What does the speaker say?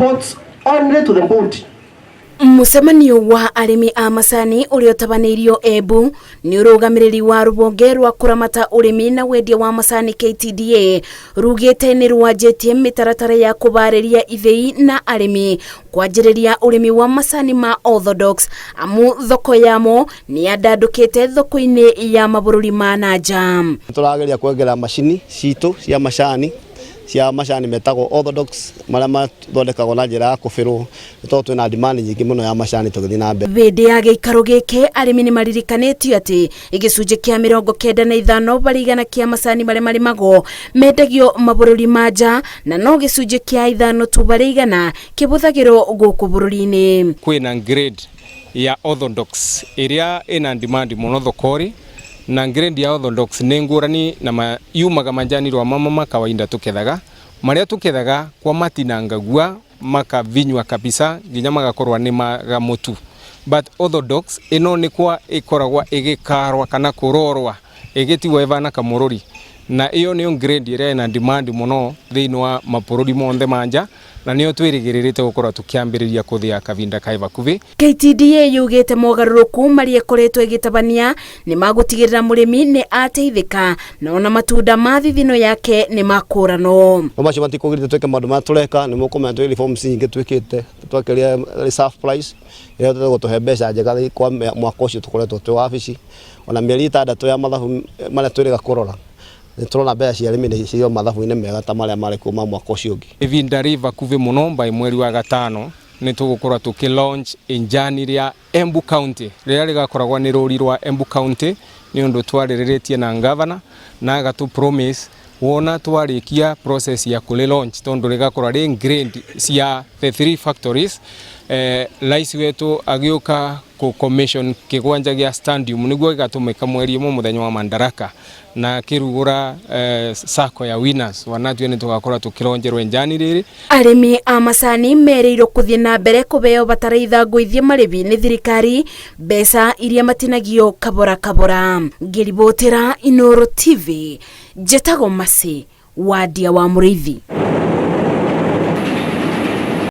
Reports only to the board. Mũcemanio wa arĩmi a macani ũrĩa ũtabanĩirio Embu nĩ ũrũgamĩrĩri wa rũhonge rwa kũramata ũrĩmi na wendia wa macani KTDA rugĩte nĩ rwanjĩtie mĩtaratara ya kũbarĩria ithĩi na arĩmi kwanjĩrĩria ũrĩmi wa macani ma orthodox amu thoko yamo nĩ yandandũkĩte thoko-inĩ ya mabũrũri ma na nja. Tũrageria kuongerera macini citũ cia macani metagwo orthodox, marĩa mathondekagwo na njĩra ya kũbĩrwo, nĩ tondũ twĩna demand nyingĩ mũno ya macani tũgĩthiĩ na mbere. Hĩndĩ ya gĩikaro gĩkĩ, arĩmi nĩ maririkanĩtio atĩ gĩcunjĩ kĩa 95% kĩa macani marĩa marĩmagwo mendagio mabũrũri ma nja, na no gĩcunjĩ kĩa 5 tu harĩ igana kĩhũthagĩrwo gũkũ bũrũri-inĩ. Kwĩna grade ya orthodox ĩrĩa ĩna demand mũno thokori, na grade ya orthodox nĩ ngũrani na yumaga majani rwa mama ma kawaida tukethaga, marĩa tukethaga kwa matinangagua makavinywa kabisa nginya magakorwa nĩ maga mũtu, but orthodox ĩno nĩ kwa ĩkoragwa ĩgĩkarwa kana kũrorwa ĩgĩtigwo ĩvana kamũrũri, na ĩyo nĩyo grade ĩrĩa ĩna demand mũno thĩinĩ wa mabũrũri monthe ma nja, na nĩyo twĩrĩgĩrĩrĩte gũkorwo tũkĩambĩrĩria kũthĩa kavinda kaĩ vakuvi. KTDA yugĩte mogarũrũku marĩa ĩkoretwo ĩgĩtabania nĩ magũtigĩrĩra mũrĩmi nĩ ateithĩka na ona matunda ma thithino yake nĩ makũranwo. No macio matikũgirĩte twĩke maũndũ marĩa tũreka. Nĩ mũkũmenya twĩ reforms nyingĩ twĩkĩte, twakĩria reserve price ĩrĩa ĩhotete gũtũhe mbeca njega kwa mwaka ũcio tũkoretwo twĩ wabici. Ona mĩeri 6 ya mathabu marĩa twĩrĩga kũrora, nĩ tũrona mbeca cia arĩmi nĩ cio mathabu-inĩ mega ta marĩa marĩ kuma mwaka ũcio ũngĩ. Ivinda rĩ vakuvi mũno, by mweri wa gatano, nĩ tũgũkorwo tũkĩ launch injani rĩa Embu County, rĩrĩa rĩgakoragwo nĩ rũri rwa Embu County, nĩ ũndũ twarĩrĩrĩtie na ngavana na agatũ promise wona twarĩkia process ya kũrĩ launch, tondũ rĩgakorwo rĩ grade cia the three factories. Rais wetu agĩũka kũ commission kĩgwanja gĩa stadium nĩguo gĩgatũmĩka mweri ũmwe mũthenya wa Madaraka na akĩrugũra sacco ya Winners, wanatue nĩ tũgakorwo tũkĩronjerwo injani rĩrĩ. Arĩmi a macani merĩirwo kũthiĩ na mbere kũheo bataraitha ngũithie marĩbi nĩ thirikari mbeca iria matinagio kabora kabora. Ngĩribotera Inooro TV, njĩtagwo Masi Wadia wa Mũrĩithi.